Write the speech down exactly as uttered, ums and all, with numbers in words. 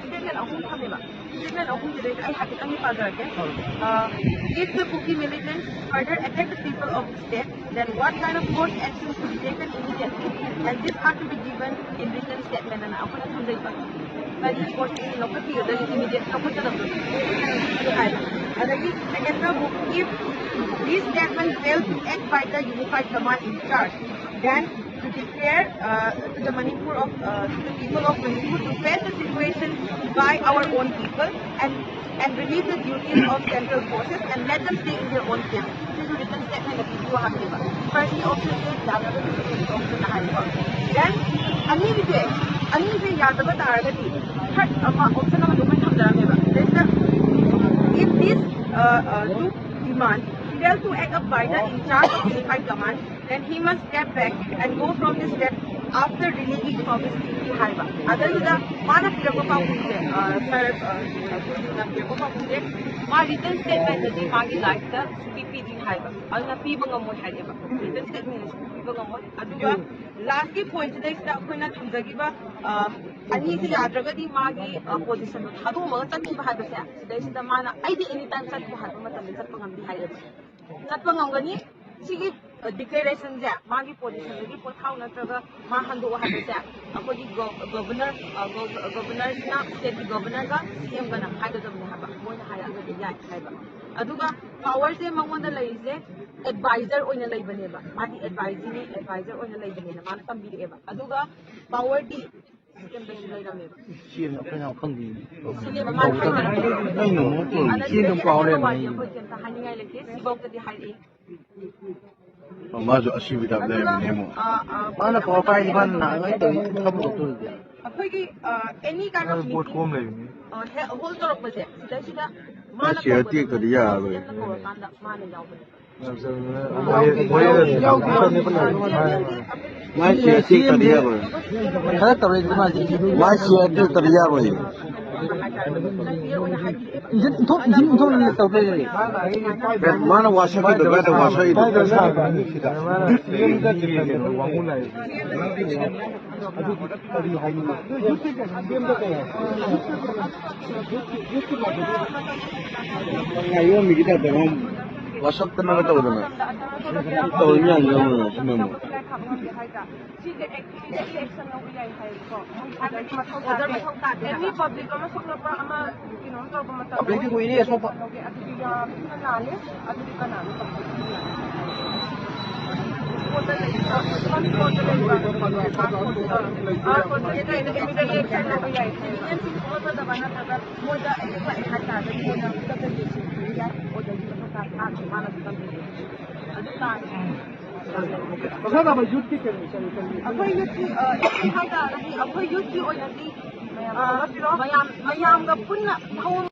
Statement ꯑꯍꯨꯝ ꯊꯝꯃꯦꯕ꯫ Statement ꯑꯍꯨꯝꯁꯤꯗꯩꯗ ꯑꯩ ꯍꯥꯏꯐꯦꯠꯇꯪꯗꯤ ꯄꯥꯖꯔꯛꯀꯦ꯫ Uh, if the Kuki militants further attack the people of the state, then what kind of force action should be taken immediately? And this are to be given in written statement. ꯑꯅ ꯑꯩꯈꯣꯏꯅ ꯊꯝꯖꯩꯕ꯫ ꯀꯔꯤ force ꯂꯧꯈꯠꯄꯤꯒꯗꯒꯦ, immediate ꯂꯧꯈꯠꯀꯗꯕꯗꯣ ꯍꯥꯏꯕ꯫ ꯑꯗꯒꯤ second ꯗ ꯑꯃꯨꯛ, if this statement fail to act by the unified command in charge, then to declare, uh, to the Manipur of, uh, to the people of Manipur to face the situation by our own people and, and release the duties of central forces and let them stay in their own camp. ꯁꯤꯁꯨ written statement ꯄꯤꯕꯤꯌꯨ ꯍꯥꯏꯕꯅꯦꯕ꯫ First ꯀꯤ option ꯁꯦ ꯌꯥꯗ꯭ꯔꯒꯗꯤ second ꯀꯤ option ꯍꯥꯏꯕꯀꯣ꯫ Then ꯑꯅꯤꯒꯤꯁꯦ, ꯑꯅꯤꯁꯦ ꯌꯥꯗꯕ ꯇꯥꯔꯒꯗꯤ third ꯑꯃ option ꯑꯃ ꯑꯗꯨꯃꯥꯏꯅ ꯊꯝꯖꯔꯝꯃꯦꯕ꯫ ꯁꯤꯗꯩꯁꯤꯗ, if this, uh, uh, two demand fail to act up by the in charge of unified command, then he must step back and go from his step after relieving from his duty ꯍꯥꯏꯕ꯫ ꯑꯗꯨꯗꯨꯗ ꯃꯥꯅ ꯄꯤꯔꯛꯄ ꯄꯥꯎꯈꯨꯝꯁꯦ, ꯑ, ꯁꯥꯔ, ꯑ, ꯒꯨꯔꯨꯖꯤꯅ ꯄꯤꯔꯛꯄ ꯄꯥꯎꯈꯨꯝꯁꯦ, ꯃꯥ written statement ꯗꯗꯤ ꯃꯥꯒꯤ right ꯇ ꯁꯨꯡꯄꯤ ꯄꯤꯗ꯭ꯔꯤ ꯍꯥꯏꯕ, ꯑꯗꯨꯅ ꯄꯤꯕ ꯉꯝꯃꯣꯏ ꯍꯥꯏꯔꯛꯑꯦꯕ, written statement ꯗ ꯁꯨꯡꯄꯤ ꯄꯤꯕ ꯉꯝꯃꯣꯏ꯫ ꯑꯗꯨꯒ last ꯀꯤ point ꯁꯤꯗꯩꯁꯤꯗ ꯑꯩꯈꯣꯏꯅ ꯊꯝꯖꯈꯤꯕ, ꯑ, ꯑꯅꯤꯁꯤ ꯌꯥꯗ꯭ꯔꯒꯗꯤ ꯃꯥꯒꯤ, ꯑ, position ꯗꯣ ꯊꯥꯗꯣꯛꯑꯝꯃꯒ ꯆꯠꯈꯤꯕ ꯍꯥꯏꯕꯁꯦ, ꯁꯤꯗꯩꯁꯤꯗ ꯃꯥꯅ "ꯑꯩꯗꯤ anytime ꯆꯠꯄ ꯍꯥꯏꯕ ꯃꯇꯝꯗ ꯆꯠꯄ ꯉꯝꯅꯤ" ꯍꯥꯏꯔꯛꯑꯦꯕ꯫ ꯆꯠꯄ ꯉꯝꯒꯅꯤ꯫ ꯁꯤꯒꯤ, ꯑ, declaration ꯁꯦ ꯃꯥꯒꯤ position ꯗꯒꯤ ꯄꯣꯊꯥꯎ ꯅꯠꯇ꯭ꯔꯒ ꯃꯥ ꯍꯟꯗꯣꯛꯑꯣ ꯍꯥꯏꯕꯁꯦ ꯑꯩꯈꯣꯏꯒꯤ ꯒꯣ-, governor, ꯑ, ꯒꯣ-, governor ꯁꯤꯅ state ꯀꯤ governor ꯒ C M ꯒꯅ ꯍꯥꯏꯒꯗꯕꯅꯦ ꯍꯥꯏꯕ, ꯃꯣꯏꯅ ꯍꯥꯏꯔꯛꯑꯒꯗꯤ ꯌꯥꯏ ꯍꯥꯏꯕ꯫ ꯑꯗꯨꯒ power ꯁꯦ ꯃꯉꯣꯟꯗ ꯂꯩꯔꯤꯁꯦ advisor ꯑꯣꯏꯅ ꯂꯩꯕꯅꯦꯕ, ꯃꯥꯗꯤ advisor ꯅꯤ, advisor ꯑꯣꯏꯅ ꯂꯩꯕꯅꯦꯅ ꯃꯥꯅ ꯇꯝꯕꯤꯔꯛꯑꯦꯕ꯫ ꯑꯗꯨꯒ power ꯗꯤ C M ꯗꯁꯨ ꯂꯩꯔꯝꯃꯦꯕ꯫ ꯁꯤꯅꯦꯕ ꯑꯩꯈꯣꯏꯅ ꯌꯥꯝ ꯈꯪꯗꯦ꯫ ꯁꯤꯅꯦꯕ ꯃꯥꯅ ꯍꯥꯏꯅꯤꯡꯉꯤꯁꯦ꯫ ꯑꯩꯅ ꯑꯃꯨꯛ ꯁꯤꯗꯩꯁꯤꯗ ꯁꯤꯅ ꯍꯦꯟꯅ ꯄꯥꯎ ꯋꯥꯗꯤ ꯂꯩꯔꯝꯃꯦ꯫ ꯑꯩꯈꯣꯏ ꯀꯩꯝꯇ ꯍꯥꯏꯅꯤꯡꯉꯥꯏ ꯂꯩꯇꯦ꯫ ꯁꯤꯐꯥꯎꯗꯗꯤ ꯍꯥꯏꯔꯛꯏ꯫ ꯑꯣ, ꯃꯥꯁꯨ ꯑꯁꯤꯕ type ꯑꯗꯨꯒ, ꯂꯩꯔꯝꯃꯤꯅꯦ ꯑꯃꯨꯛ꯫ ꯑ, ꯑ, ꯃꯥꯅ power ꯄꯥꯏꯔꯗꯤ ꯃꯥꯅ ꯅꯍꯥꯟꯉꯩ ꯇꯧꯔꯤ ꯊꯕꯛ ꯇꯧꯔꯤꯗꯤ꯫ ꯑꯩꯈꯣꯏꯒꯤ, ꯑ, any kind of ꯃꯥꯁꯨ ꯄꯣꯠ meeting, ꯀꯣꯝ ꯂꯩꯕꯅꯤ꯫ ꯑ, ꯍꯦꯛ hold ꯇꯧꯔꯛꯄꯁꯦ, ꯁꯤꯗꯩꯁꯤꯗ ꯃꯥꯅ ꯁꯤꯗ ꯀꯧꯕ ꯇꯦꯛꯇꯗꯤ ꯌꯥꯔꯔꯣꯏ꯫ C M ꯅ ꯀꯧꯔꯀꯥꯟꯗ ꯃꯥꯅ ꯌꯥꯎꯕꯅꯦꯕ꯫ ꯃꯥꯏ ꯁꯤ ꯑꯇꯦꯛ ꯇꯧꯗ ꯌꯥꯔꯣꯏ꯫ ꯈꯔ ꯇꯧꯔꯛꯏꯗꯅ ꯃꯥꯁꯦ꯫ ꯃꯥꯏ ꯁꯤ ꯑꯇꯦꯛ ꯇꯧꯗ ꯌꯥꯔꯣꯏ꯫ ꯏꯟꯖꯤꯟ ꯏꯟꯊꯣꯛ, ꯏꯟꯖꯤꯟ ꯏꯟꯊꯣꯛꯅ ꯇꯧꯗꯣꯏꯅꯦ꯫ ꯃꯥꯅ ꯋꯥꯁꯛꯈꯤꯗꯣ ꯀꯥꯏꯗ ꯋꯥꯁꯛꯏꯗꯣ? ꯉꯥꯏꯔꯣꯝꯃꯤꯒꯤ ꯇꯥꯏꯞꯇ ꯉꯥꯡ-, ꯋꯥꯁꯛꯇꯅꯒ ꯇꯧꯗꯅ꯫ ꯇꯧꯔꯤ ꯃꯌꯥꯝꯁꯦ ꯌꯦꯡꯉꯨꯅꯦ, ꯁꯤꯅ ꯑꯃꯨꯛ꯫ ꯁꯤꯁꯦ ꯑꯦꯛ-, ꯁꯤꯁꯦ ꯑꯦꯛꯁꯟ ꯂꯧꯕ ꯌꯥꯏ ꯍꯥꯏꯌꯦꯕꯀꯣ꯫ ꯍꯥꯏꯕꯗꯤ ꯃꯊꯧ ꯇꯥꯗꯦ꯫ ꯑꯦꯅꯤ ꯄꯕ꯭ꯂꯤꯛ ꯑꯃ ꯁꯣꯛꯂꯛꯄ ꯑꯃ ꯀꯩꯅꯣꯝ ꯇꯧꯔꯛꯄ ꯃꯇꯝꯗ ꯄꯕ꯭ꯂꯤꯛꯀꯤ ꯀꯨꯏꯔꯦ ꯑꯁꯣꯛꯄ꯫ ꯑꯗꯨꯗꯤ ꯌꯥꯝ ꯊꯤꯅ ꯂꯥꯜꯂꯦ꯫ ꯑꯗꯨꯗꯤ ꯀꯅꯥꯅꯣ ꯇꯧꯗꯣꯏꯁꯤꯅ? ꯀꯣꯔꯠꯇ ꯂꯩꯕ, ꯀꯣꯔꯠꯇ ꯂꯩꯕ, ꯑꯥ, ꯀꯣꯔꯠꯇ ꯂꯩꯕ, ꯑꯦꯛꯁꯟ ꯂꯧꯕ ꯌꯥꯏ꯫ ꯁꯤꯇꯤꯖꯦꯟꯁꯤꯡ ꯈꯪꯅꯗꯕ ꯅꯠꯇ꯭ꯔꯒ ꯃꯣꯏꯗ ꯑꯦꯇꯦꯛ ꯂꯥꯛꯑꯦ ꯍꯥꯏꯇꯥꯔꯒꯗꯤ ꯃꯣꯏꯅ ꯈꯨꯗꯛꯇ ꯌꯦꯡꯁꯤꯟꯕꯤꯕ ꯌꯥꯏ꯫ ꯑꯣꯔꯗꯔꯒꯤ ꯃꯊꯧ ꯇꯥꯏ꯫ ꯑꯥ, ꯃꯥꯅ ꯈꯨꯗꯛꯇ ꯌꯦꯡꯁꯤꯟꯕꯤꯕ ꯌꯥꯏ꯫ ꯑꯗꯨ ꯇꯥꯔꯦ꯫ ꯑꯩꯈꯣꯏ ꯌꯨꯠꯀꯤ, ꯑ, ꯍꯥꯏꯇꯥꯔꯒꯗꯤ ꯑꯩꯈꯣꯏ ꯌꯨꯠꯀꯤ ꯑꯣꯏꯅꯗꯤ, ꯑ, ꯃꯌꯥꯝ, ꯃꯌꯥꯝꯒ ꯄꯨꯟꯅ ꯊꯑꯣꯡ